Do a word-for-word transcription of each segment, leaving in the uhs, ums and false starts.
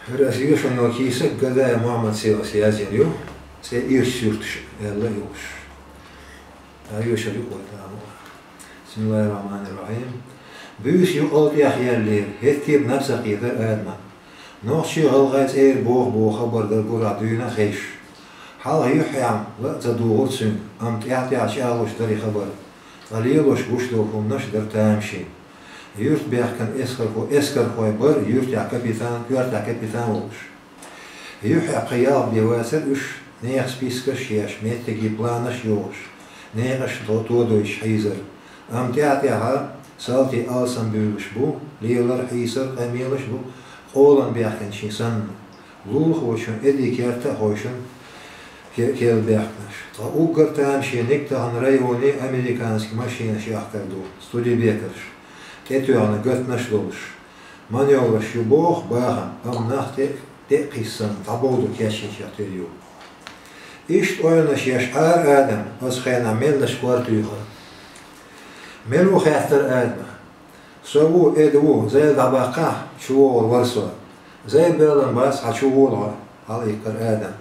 ХӀара ас йоьшуш йолу кийсак Гадаев Мухьаммад сийлахьца яздина ю, цӀе ирча суьрташ аьлла а йолуш. Ткъа йоьшур ю кхо тӀамо. Бисмиллахьир-рахьманир-рахьим. Буьйса юкъал тӀехъяьллера, хӀетте а наб ца кхетара Адама. Нохчий-гӀалгӀай цӀера боху-боху хабар дара гурахь дуьйна а хезаш. Хьалха юьххьехь ла а ца дугӀура цуьнга, амма тӀаьхь-тӀаьхьа чӀагӀлуш дара и хабар. Ткъа лелош гуш долу хӀуманаш дара тамашийна. Юьртабаьхкина эскархо-, эскархой бара юьртехь капитан, коьртехь капитан волуш. Юьххьехь кхин ялх бен вацара уьш, нехан спискаш а еш, меттиге планаш а йохуш, некъаш то-, тодуьйтуш хьийзара. Амма тӀаьхьа-тӀаьхьа салти алсамбуьйлуш бу, лелар, хьийсар, къамелаш а бу, къолан баьхкинчийн санна. Лулахочун эди керта а хойшина ке-, керла баьхкинарш. Ткъа уггар тамашийниг тахана районе американский машинаш яхкар ду, студебекерш, тӀетоьхна гатанаш а долуш. Маневраш ю боху бахам, амма нах тӀе, тӀе а кхиссина, дӀабовлур кечйинчех тера ю. Иштта ойланаш еш Ӏара Адам, оцу хенахь меллаша кор туьйхира. Мила ву хаьттара Адама. Со ву, эда ву, зайла дӀабаккхахь, чувогӀур вара со. Зайла белларг бац, хьан чу волу хьо, хьалаиккхира Адам.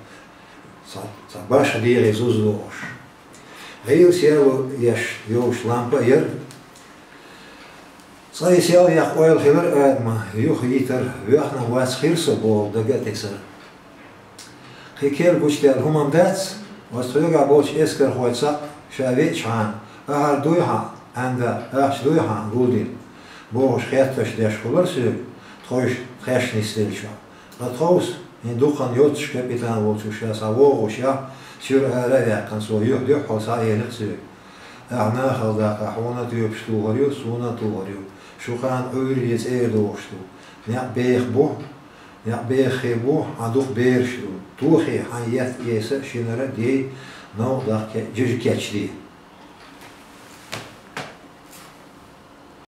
Цхьа, цхьа башха дегӀе зуза дохуш. ГӀийла серло еш йолуш лампа а яра. Цкъа и сел яккха ойла хилира Адама, юха йитира, воьхна вац хир со боху дага а тесира. Кхин керла гучудаьлла хӀума-м дац, оцу тхоьгахь болчу эскархойн цхьаъ ша веачхьана, ахьар дуй хьан, Ӏанда, ахча дуй хьан гулдина, бохуш хеттарш деш хуьлура соьга, тхойша тхаьш нисделлачохь. Ткъа тховса, хӀин дукха хан йоццуш капитан волчу ша схьавогӀушехь, суьра ара а ваьккхина, цо юьхь-дуьхьал схьаэлира соьга. Ахь нахала даккха, хьуна а тоьпаш тухур ю, суна а тухур ю. Шу кхана Ӏуьйрре цӀера дохуш ду. Некъ беха бу, некъ бехахе бу, хьан дукха бераш ду. Тохе хьайн етта эса а, шинара а дей, новкъа дахка жижиг кечде.